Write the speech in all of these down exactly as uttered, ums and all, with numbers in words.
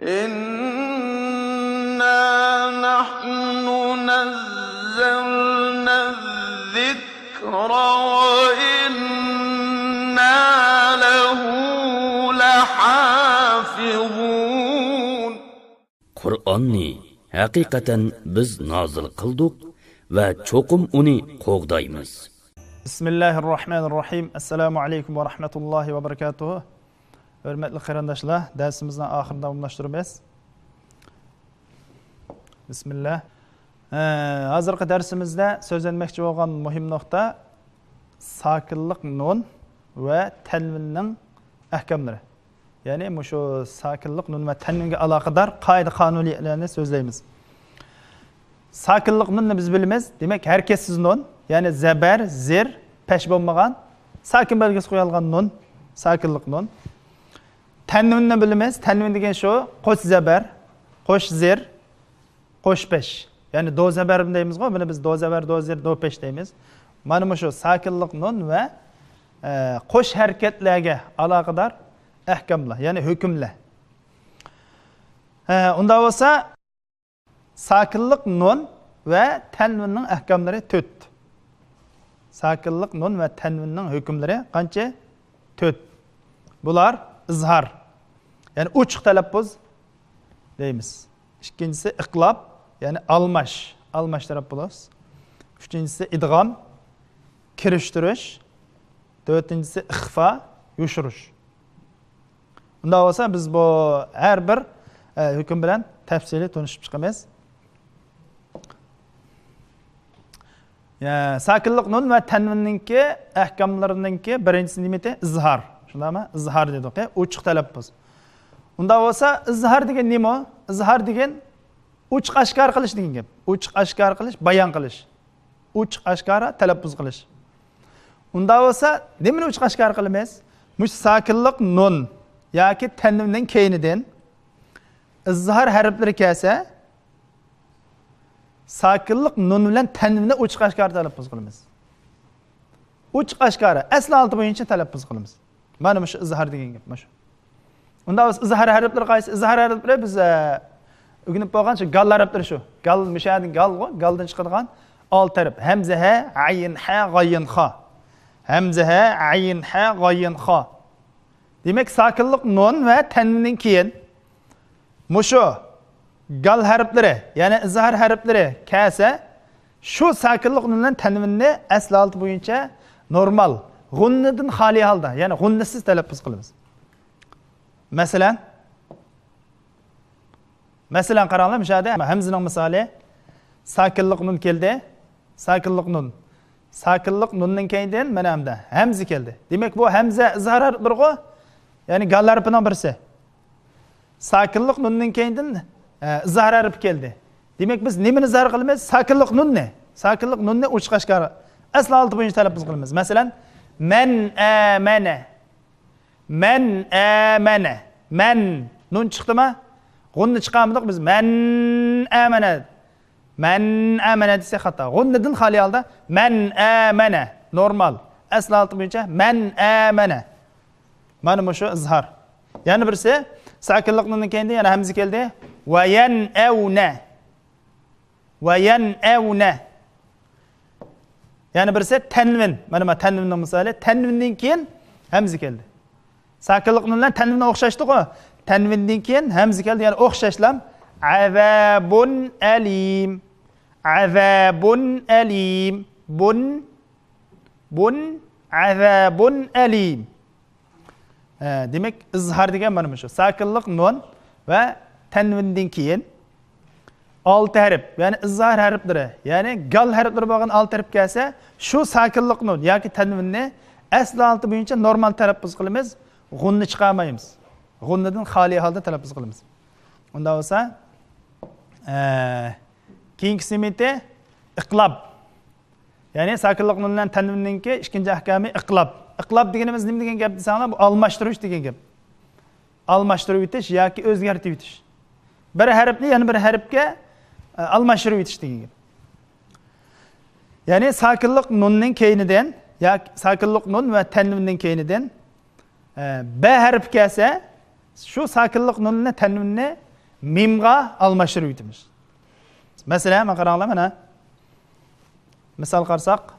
إنا نحن نزلنا الذكر وإنا له لحافظون. قۇرئاننى ھەقىقەتەن بىز نازىل قىلدۇق ۋە چوقۇم ئۇنى قوغدايمىز. بىسمىللاھىررەھمانىررەھىم. ئەسسالامۇ ئەلەيكۇم ۋە رەھمەتۇللاھى ۋە بەرىكاتۇھۇ. ھۆرمەتلىك قېرىنداشلار، دەرسىمىزنىڭ ئاخىرىنى داۋاملاشتۇرىمىز. بىسمىللا. ھە، ھازىرقى دەرسىمىزدە سۆزلەنمەكچى بولغان مۇھىم نۇقتا ساكىنلىق نۇن ۋە تەنۋىننىڭ ئەھكاملىرى. يەنى مۇشۇ ساكىنلىق نۇن ۋە تەنۋىنگە ئالاقىدار قائىدە-قانۇنىيەتلەرنى سۆزلەيمىز. ساكىنلىق نۇننى بىز بىلىمىز. دېمەك، ھەرىكەتسىز نۇن، يەنى زەبەر، زېر، پەش بولمىغان، ساكىن بەلگىسى قويۇلغان نۇن، ساكىنلىق نۇن. تەنۋىننى بىلىمىز. تەنۋىن دېگەن شۇ، قوش زەبەر، قوش زېر، قوش پەش. يەنى دو زەبەر دەيمىزغۇ، بۇنى بىز دو زەبەر، دو زېر، دو پەش دەيمىز. مانا مۇشۇ ساكىنلىق نۇن ۋە، ئە، قوش ھەرىكەتلەرگە ئالاقىدار ئەھكاملار، يەنى ھۆكۈملەر. ئە، ئۇنداق بولسا، ساكىنلىق نۇن ۋە تەنۋىننىڭ ئەھكاملىرى تۆت. ساكىنلىق نۇن ۋە تەنۋىننىڭ ھۆكۈملىرى قانچە؟ تۆت. بۇلار ئىزھار، يەنى ئوچۇق تەلەپپۇز دەيمىز. ئىككىنچىسى ئىقلاب، يەنى ئالماش، ئالماش تەلەپپۇز. ئۈچىنچىسى ئىدغام، كىرىشتۈرۈش. تۆتىنچىسى ئىخفا، يوشۇرۇش. ئۇنداق بولسا، بىز بۇ ھەر بىر، ئە، ھۆكۈم بىلەن تەپسىلىي تونۇشۇپ چىقىمىز. يە، ساكىنلىق نۇن ۋە تەنۋىننىڭكى ئەھكاملىرىنىڭكى بىرىنچىسى نېمىدى؟ ئىزھار. شۇنداقمۇ؟ ئىزھار دېدۇق، ئوچۇق تەلەپپۇز. ئۇنداق بولسا، ئىزھار دېگەن نېمە؟ ئىزھار دېگەن ئوچۇق ئاشكارا قىلىش دېگەن گەپ. ئوچۇق ئاشكارا قىلىش، بايان قىلىش. ئوچۇق ئاشكارا تەلەپپۇز قىلىش. ئۇنداق بولسا، نېمىنى ئوچۇق ئاشكارا قىلىمىز؟ مۇشۇ ساكىنلىق نۇن ياكى تەنۋىننىڭ كەينىدىن ئىزھار ھەرپلىرى كەلسە، ساكىنلىق نۇن بىلەن تەنۋىننى ئوچۇق ئاشكارا تەلەپپۇز قىلىمىز. ئوچۇق ئاشكارا، ئەسلى ھالىتى بويىچە تەلەپپۇز قىلىمىز. مانا مۇشۇ ئىزھار دېگەن گەپ مۇشۇ. ئۇنداق بولسا، ئىزھار ھەرپلىرى قايسى؟ ئىزھار ھەرپلىرى بىز، ئە، ئۆگىنىپ بولغان شۇ گال ھەرپلىرى شۇ. گال، مۇشۇ يەردىن گالغۇ، گالدىن چىقىدىغان ئالتە ھەرپ. ھەمزە، ھە، ئەين، ھە، غايىن، خا. ھەمزە، ھە، ئەين، ھە، غايىن، خا. دېمەك، ساكىنلىق نۇن ۋە تەنۋىندىن كېيىن مۇشۇ گال ھەرپلىرى، يەنى ئىزھار ھەرپلىرى كەلسە، شۇ ساكىنلىق نۇن بىلەن تەنۋىننى ئەسلى ھالىتى بويىچە نورمال، غۇننىدىن خالىي ھالدا، يەنى غۇننىسىز تەلەپپۇز قىلىمىز. مەسىلەن، مەسىلەن، قاراڭلار، مۇشۇ يەردە ھەمزىنىڭ مىسالى، ساكىنلىق نۇن كەلدى، ساكىنلىق نۇن. ساكىنلىق نۇننىڭ كەينىدىن مانا ئەمدى ھەمزە كەلدى. دېمەك، بۇ ھەمزە ئىزھار ھەرپلىرىغۇ، يەنى گال ھەرپىنىڭ بىرسى. ساكىنلىق نۇننىڭ كەينىدىن، ئە، ئىزھار ھەرپى كەلدى. دېمەك، بىز نېمىنى ئىزھار قىلىمىز؟ ساكىنلىق نۇننى. ساكىنلىق نۇننى ئوچۇق ئاشكارا ئەسلى ھالىتى بويىچە تەلەپپۇز قىلىمىز. مەسىلەن، مەن ئەمەنە. مەن ئەمەنە. مەن. نۇن چىقتىما؟ غۇننە چىقارمىدۇق بىز. مەن ئەمەنە. مەن ئەمەنە دېسە خاتا. غۇننىدىن خالىي ھالدا مەن ئەمەنە. نورمال. ئەسلى ھالىتى بويىچە مەن ئەمەنە. مانا مۇشۇ ئىزھار. يەنە بىرسى، ساكىنلىق نۇننىڭ كەينىدىن يەنە ھەمزە كەلدى. ۋەيەن ئەۋنە. ۋەيەن ئەۋنە. يەنە بىرسى تەنۋىن. مانا، مانا تەنۋىننىڭ مىسالى. تەنۋىندىن كېيىن ھەمزە كەلدى. ساكىنلىق نۇن بىلەن تەنۋىن ئوخشاشتىغۇ. تەنۋىندىن كېيىن ھەمزە كەلدى. يەنى ئوخشاشلام. ئەزابۇن ئەلىم. ئەزابۇن ئەلىم. بۇن، بۇن، ئەزابۇن ئەلىم. ھە، دېمەك، ئىزھار دېگەن مانا مۇشۇ. ساكىنلىق نۇن ۋە تەنۋىندىن كېيىن ئالتە ھەرپ، يەنى ئىزھار ھەرپلىرى، يەنى گال ھەرپلىرى بولغان ئالتە ھەرپ كەلسە، شۇ ساكىنلىق نۇن ياكى تەنۋىننى ئەسلى ھالىتى بويىچە نورمال تەلەپپۇز قىلىمىز، غۇننە چىقارمايمىز. غۇننىدىن خالىي ھالدا تەلەپپۇز قىلىمىز. ئۇنداق بولسا، ئە، كېيىنكىسى نېمىتى؟ ئىقلاب. يەنى ساكىنلىق نۇن بىلەن تەنۋىننىڭكى ئىككىنچى ئەھكامى ئىقلاب. ئىقلاب دېگىنىمىز نېمە دېگەن گەپ دېسەڭلار، بۇ ئالماشتۇرۇش دېگەن گەپ. ئالماشتۇرۇۋېتىش ياكى ئۆزگەرتىۋېتىش. بىر ھەرپنى يەنە بىر ھەرپكە، ئە، ئالماشتۇرۇۋېتىش دېگەن گەپ. يەنى ساكىنلىق نۇننىڭ كەينىدىن، ياكى ساكىنلىق نۇن ۋە تەنۋىننىڭ كەينىدىن، ئە، بە ھەرپى كەلسە، شۇ ساكىنلىق نۇننى، تەنۋىننى مىمغا ئالماشتۇرۇۋېتىمىز. مەسىلەن، مانا قاراڭلار، مانا. مىسال قارىساق،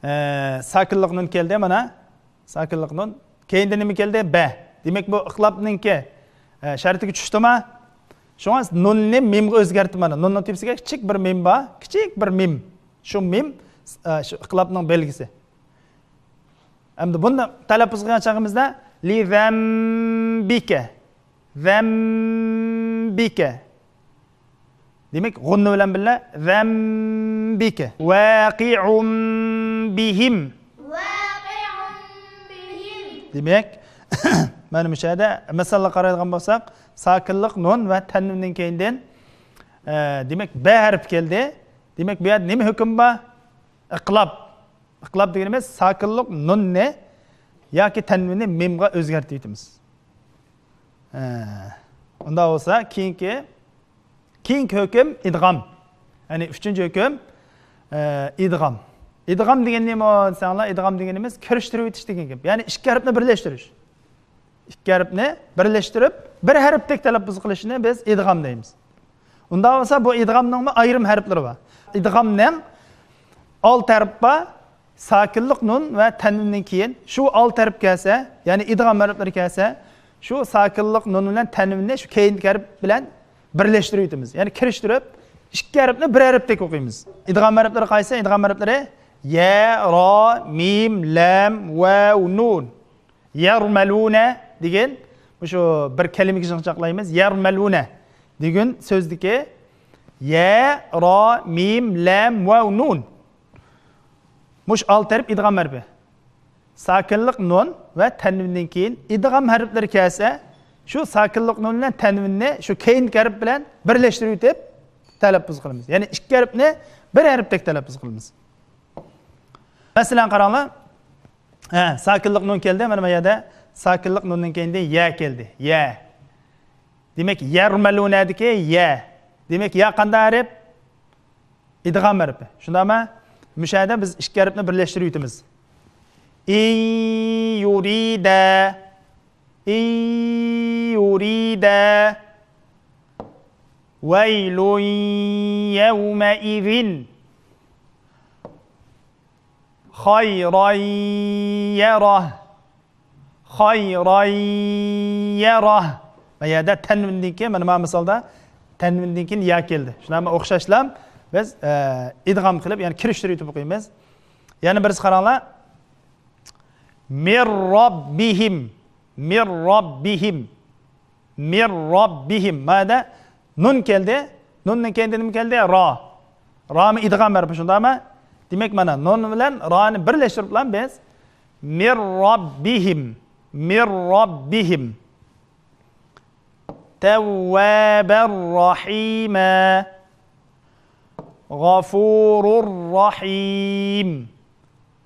ئە، ساكىنلىق نۇن كەلدى، مانا. ساكىنلىق نۇن. كەينىدە نېمە كەلدى؟ بە. دېمەك، بۇ ئىقلابنىڭكى، ئە، شەرتىگە چۈشتىما؟ شۇڭا نۇننى مىمغا ئۆزگەرتتىم، مانا. نۇننىڭ تۆپىسىگە كىچىك بىر مىم بار. كىچىك بىر مىم. شۇ مىم، ئە، شۇ ئىقلابنىڭ بەلگىسى. ئەمدى بۇنى تەلەپپۇز قىلغان چېغىمىزدا، لى زەمبىكە. زەمبىكە. دېمەك، غۇننە بىلەن بىللە، زەمبىكە. ۋەقىئۇن بىھىم. ۋەقىئۇن بىھىم. دېمەك، مانا مۇشۇ يەردە مىسالغا قارايدىغان بولساق، ساكىنلىق نۇن ۋە تەنۋىندىن كەينىدىن، ئە، دېمەك، بە ھەرپى كەلدى. دېمەك، بۇ يەردە نېمە ھۆكۈم بار؟ ئىقلاب. ئىقلاب دېگىنىمىز ساكىنلىق نۇننى ياكى تەنۋىننى مىمغا ئۆزگەرتىۋېتىمىز. ھە. ئۇنداق بولسا، كېيىنكى، كېيىنكى ھۆكۈم ئىدغام. يەنى ئۈچىنچى ھۆكۈم، ئە، ئىدغام. ئىدغام دېگەن نېمە دېسەڭلار، ئىدغام دېگىنىمىز كىرىشتۈرۈۋېتىش دېگەن گەپ. يەنى ئىككى ھەرپنى بىرلەشتۈرۈش. ئىككى ھەرپنى بىرلەشتۈرۈپ، بىر ھەرپتەك تەلەپپۇز قىلىشنى بىز ئىدغام دەيمىز. ئۇنداق بولسا، بۇ ئىدغامنىڭمۇ ئايرىم ھەرپلىرى بار. ئىدغامنىڭ ئالتە ھەرپ بار. ساكىنلىق نۇن ۋە تەنۋىندىن كېيىن شۇ ئالتە ھەرپ كەلسە، يەنى ئىدغام ھەرپلىرى كەلسە، شۇ ساكىنلىق نۇن بىلەن تەنۋىننى شۇ كەينىدىكى ھەرپ بىلەن بىرلەشتۈرۈۋېتىمىز. يەنى كىرىشتۈرۈپ، ئىككى ھەرپنى بىر ھەرپتەك ئوقۇيمىز. ئىدغام ھەرپلىرى قايسى؟ ئىدغام ھەرپلىرى يە، را، مىم، لام، ۋاۋ، نۇن. يەرمەلۇنە دېگەن، مۇشۇ بىر كەلىمىگە يىغىنچاقلايمىز. يەرمەلۇنە دېگەن سۆزدىكى يە، را، مىم، لام، ۋاۋ، نۇن. مۇشۇ ئالتە ھەرپ ئىدغام ھەرپى. ساكىنلىق نۇن ۋە تەنۋىندىن كېيىن ئىدغام ھەرپلىرى كەلسە، شۇ ساكىنلىق نۇن بىلەن تەنۋىننى شۇ كەينىدىكى ھەرپ بىلەن بىرلەشتۈرۈۋېتىپ تەلەپپۇز قىلىمىز. يەنى ئىككى ھەرپنى بىر ھەرپتەك تەلەپپۇز قىلىمىز. مەسىلەن، قاراڭلار. ھە، ساكىنلىق نۇن كەلدى. مانا بۇ يەردە ساكىنلىق نۇننىڭ كەينىدىن يە كەلدى. يە. دېمەك، يەرمەلۇنەدىكى يە. دېمەك، يە قانداق ھەرپ؟ ئىدغام ھەرپى. شۇنداقمۇ؟ مۇشۇ يەردە بىز ئىككى ھەرپنى بىرلەشتۈرۈۋېتىمىز. ئىن يۇرىدە. ئىن يۇرىدە. ۋەيلۇن يەۋمەئىزىن. خەيرەن يەرەھ. خەيرەن يەرەھ. بۇ يەردە تەنۋىندىن كېيىن، مانا، مانا مىسالدا تەنۋىندىن كېيىن يا كەلدى. شۇنىڭ بىلەن ئوخشاشلا بىز، ئە، ئىدغام قىلىپ، يەنى كىرىشتۈرۈۋېتىپ ئوقۇيمىز. يەنە بىرسى قاراڭلار. مىر رەببىھىم. مىر رەببىھىم. مىر رەببىھىم. مانا نۇن كەلدى. نۇننىڭ كەينىدە نېمە كەلدى؟ را. رامۇ ئىدغام ھەرپى، شۇنداقمۇ؟ دېمەك، مانا نۇن بىلەن رانى بىرلەشتۈرۈپلا بىز مىر رەببىھىم. مىر رەببىھىم. تەۋۋابەر رەھىمە. غەفۇرۇر رەھىم.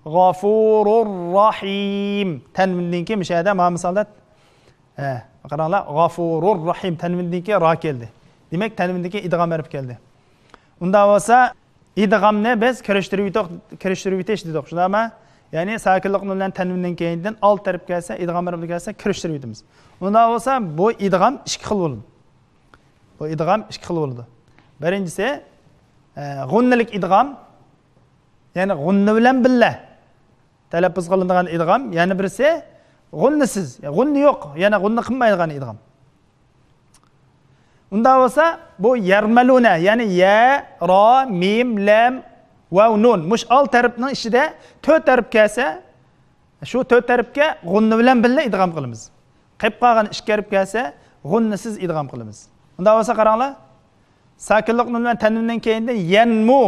غەفۇرۇر رەھىم. تەنۋىندىن كېيىن مۇشۇ يەردە مانا مىسالدا، ھە، قاراڭلار، غەفۇرۇر رەھىم. تەنۋىندىن كېيىن را كەلدى. دېمەك، تەنۋىندىن كېيىن ئىدغام ھەرپى كەلدى. ئۇنداق بولسا، ئىدغامنى بىز كىرىشتۈرۈۋېتىق-، كىرىشتۈرۈۋېتىش دېدۇق، شۇنداقمۇ؟ يەنى ساكىنلىق نۇن بىلەن تەنۋىندىن كەينىدىن ئالتە ھەرپ كەلسە، ئىدغام ھەرپى كەلسە، كىرىشتۈرۈۋېتىمىز. ئۇنداق بولسا، بۇ ئىدغام ئىككى خىل بولىدۇ. بۇ ئىدغام ئىككى خىل بولىدۇ. بىرىنچىسى، ئە، غۇننىلىك ئىدغام، يەنى غۇننە بىلەن بىللە تەلەپپۇز قىلىنىدىغان ئىدغام، يەنە بىرسى غۇننىسىز، غۇننە يوق، يەنى غۇننە قىلمايدىغان ئىدغام. ئۇنداق بولسا، بۇ يەرمەلۇنە، يەنى يە، را، مىم، لەم، ۋاۋ، نۇن. مۇشۇ ئالتە ھەرپنىڭ ئىچىدە تۆت ھەرپ كەلسە، شۇ تۆت ھەرپكە غۇننە بىلەن بىللە ئىدغام قىلىمىز. قېلىپ قالغان ئىككى ھەرپ كەلسە، غۇننىسىز ئىدغام قىلىمىز. ئۇنداق بولسا، قاراڭلار. ساكىنلىق نۇن بىلەن تەنۋىندىن كەينىدىن يەنمۇ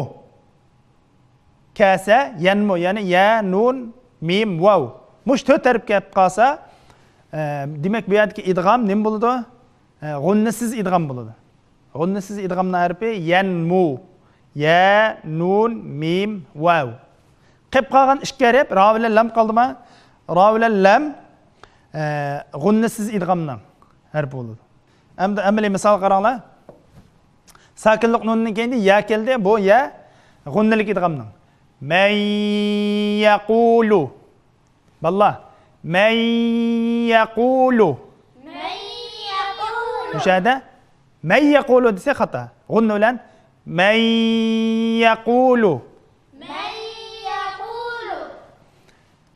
كەلسە، يەنمۇ، يەنى يە، نۇن، مىم، ۋاۋ. مۇشۇ تۆت ھەرپ كەپ قالسا، ئە، دېمەك، بۇ يەردىكى ئىدغام نېمە بولىدۇ؟ ئە، غۇننىسىز ئىدغام بولىدۇ. غۇننىسىز ئىدغامنىڭ ھەرپى يەنمۇ. يە، نۇن، مىم، ۋاۋ. قېلىپ قالغان ئىككى ھەرپ، را بىلەن لام قالدىما؟ را بىلەن لام، ئە، غۇننىسىز ئىدغامنىڭ ھەرپى بولىدۇ. ئەمدى ئەمەلىي مىسال قاراڭلار. ساكىنلىق نۇننىڭ كەينىدە يا كەلدى، بۇ يا غۇننىلىك ئىدغامنىڭ. مەن يەقۇلۇ. بالىلار، مەن يەقۇلۇ. مەن مۇشۇ يەردە مەن يەقۇلۇ دېسە خاتا. غۇننە بىلەن مەن يەقۇلۇ. مەن يەقۇلۇ.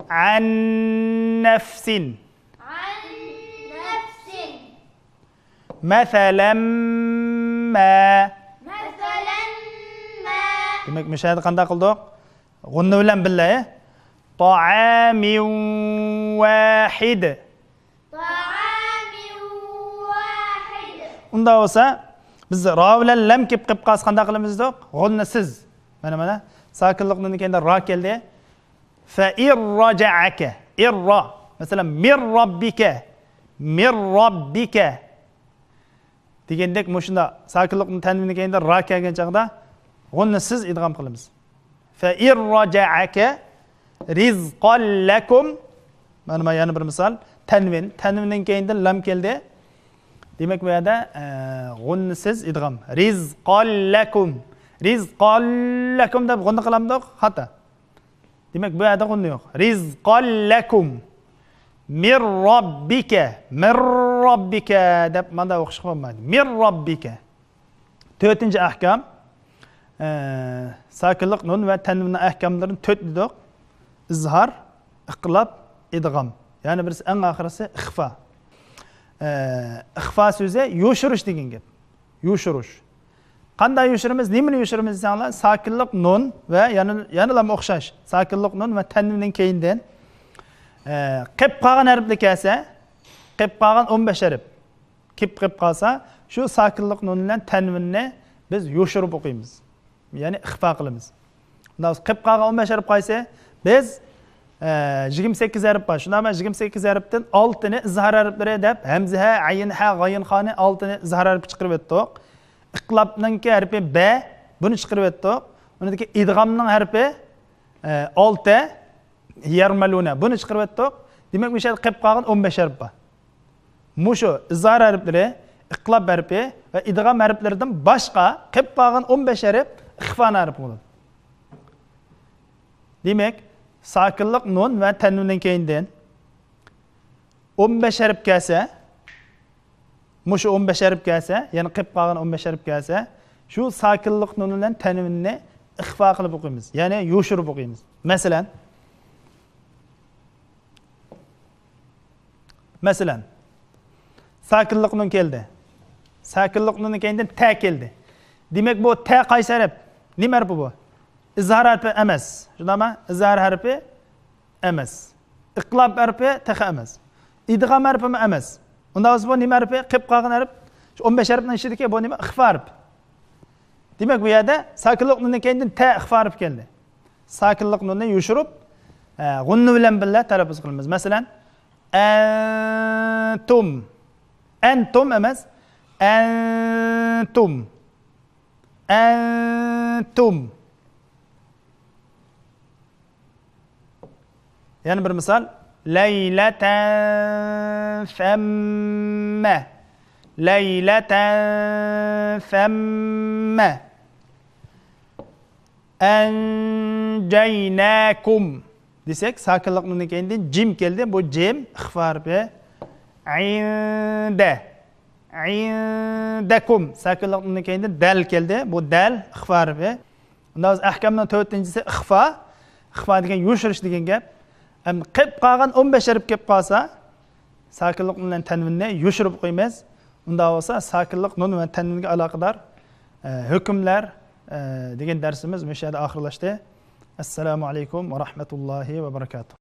عن نفس. عن نفس. مەسەلەن مە. مەسەلەن مە. دېمەك، مۇشۇ يەردە قانداق قىلدۇق؟ غۇننە بىلەن بىللە، ئە؟ طعام واحد. طعام واحد. ئۇنداق بولسا، بىز را بىلەن لام كېلىپ قېلىپ قالسا قانداق قىلىمىز دېدۇق؟ غۇننىسىز. مانا، مانا، ساكىنلىق نۇننىڭ كەينىدە را كەلدى. فإن رجعك. ئىررا. مەسىلەن، من ربك. من ربك. دېگەندەك مۇشۇنداق ساكىنلىقنى تەنۋىننىڭ كەينىدە را كەلگەن چاغدا غۇننىسىز ئىدغام قىلىمىز. فإن رجعك رزقا لكم. مانا، مانا يەنە بىر مىسال. تەنۋىن. تەنۋىننىڭ كەينىدىن لام كەلدى. دېمەك، بۇ يەردە، ئە، غۇننىسىز ئىدغام. رزقا لكم. رزقا لكم دەپ غۇننا قىلامدۇق؟ خاتا. دېمەك، بۇ يەردە غۇننا يوق. رزقا لكم. من ربك. من ربك دەپ مانا ئوقۇشقا بولمايدۇ. من ربك. تۆتىنچى ئەھكام، ئە، ساكىنلىق نۇن ۋە تەنۋىننىڭ ئەھكاملىرىنى تۆت دېدۇق. ئىزھار، ئىقلاب، ئىدغام. يەنى بىرسى ئەڭ ئاخىرىسى ئىخفا. ئە، ئىخفا سۆزى يوشۇرۇش دېگەن گەپ. يوشۇرۇش. قانداق يوشۇرىمىز، نېمىنى يوشۇرىمىز دېسەڭلار، ساكىنلىق نۇن ۋە يەنە، يەنىلا ئوخشاش. ساكىنلىق نۇن ۋە تەنۋىننىڭ كەينىدىن، ئە، قېلىپ قالغان ھەرپلەر كەلسە، قېلىپ قالغان ئون بەش ھەرپ. كېلىپ قېلىپ قالسا، شۇ ساكىنلىق نۇن بىلەن تەنۋىننى بىز يوشۇرۇپ ئوقۇيمىز. يەنى ئىخفا قىلىمىز. مۇنداق قېلىپ قالغان ئون بەش ھەرپ قايسى؟ بىز، ئە، يىگىرمە سەككىز ھەرپ بار. شۇنداقمۇ؟ يىگىرمە سەككىز ھەرپتىن ئالتىنى ئىزھار ھەرپلىرى دەپ، ھەمزە، ھە، ئەين، ھە، غايىن، خانى ئالتىنى ئىزھار ھەرپى چىقىرىپ ئۆتتۇق. ئىقلابنىڭكى ھەرپى بە، بۇنى چىقىرىپ ئۆتتۇق. ئۇنىڭدىكى ئىدغامنىڭ ھەرپى، ئە، ئالتە. يەرمەلۇنە. بۇنى چىقىرىۋەتتۇق. دېمەك، مۇشۇ يەردە قېلىپ قالغان ئون بەش ھەرپ بار. مۇشۇ ئىزھار ھەرپلىرى، ئىقلاب ھەرپى ۋە ئىدغام ھەرپلىرىدىن باشقا قېلىپ قالغان ئون بەش ھەرپ ئىخفا ھەرپى بولىدۇ. دېمەك، ساكىنلىق نۇن ۋە تەنۋىننىڭ كەينىدىن ئون بەش ھەرپ كەلسە، مۇشۇ ئون بەش ھەرپ كەلسە، يەنى قېلىپ قالغان ئون بەش ھەرپ كەلسە، شۇ ساكىنلىق نۇن بىلەن تەنۋىننى ئىخفا قىلىپ ئوقۇيمىز. يەنى يوشۇرۇپ ئوقۇيمىز. مەسىلەن، مەسىلەن، ساكىنلىق نۇن كەلدى. ساكىنلىق نۇننىڭ كەينىدىن تە كەلدى. دېمەك، بۇ تە قايسى ھەرپ؟ نېمە ھەرپى بۇ؟ ئىزھار ھەرپى ئەمەس. شۇنداقمۇ؟ ئىزھار ھەرپى ئەمەس. ئىقلاب ھەرپى تېخى ئەمەس. ئىدغام ھەرپىمۇ ئەمەس. ئۇنداق بولسا بۇ نېمە ھەرپى؟ قېلىپ قالغان ھەرپ. شۇ ئون بەش ھەرپنىڭ ئىچىدىكى بۇ نېمە؟ ئىخفا ھەرپ. دېمەك، بۇ يەردە ساكىنلىق نۇننىڭ كەينىدىن تە ئىخفا ھەرپ كەلدى. ساكىنلىق نۇننى يوشۇرۇپ، ئە، غۇننە بىلەن بىللە تەلەپپۇز قىلىمىز. مەسىلەن، ئەنتۇم. ئەنتۇم ئەمەس. ئەنتۇم. ئەنتۇم. يەنە بىر مىسال. لەيلەتەن سەممە. لەيلەتەن سەممە. ئەنجەيناكۇم دېسەك، ساكىنلىق نۇننىڭ كەينىدىن جىم كەلدى. بۇ جىم ئىخفا ھەرپى. ئىندە. ئىندەكۇم. ساكىنلىق نۇننىڭ كەينىدىن دەل كەلدى. بۇ دەل ئىخفا ھەرپى. ئۇنداق بولسا ئەھكامنىڭ تۆتىنچىسى ئىخفا. ئىخفا دېگەن يوشۇرۇش دېگەن گەپ. ئەمدى قېلىپ قالغان ئون بەش ھەرپ كېلىپ قالسا، ساكىنلىق بىلەن تەنۋىننى يوشۇرۇپ ئوقۇيمىز. ئۇنداق بولسا ساكىنلىق نۇن ۋە تەنۋىنگە ئالاقىدار، ئە، ھۆكۈملەر، ئە، دېگەن دەرسىمىز مۇشۇ يەردە ئاخىرلاشتى. ئەسسالامۇ ئەلەيكۇم ۋە رەھمەتۇللاھى ۋە بەرىكاتۇھ.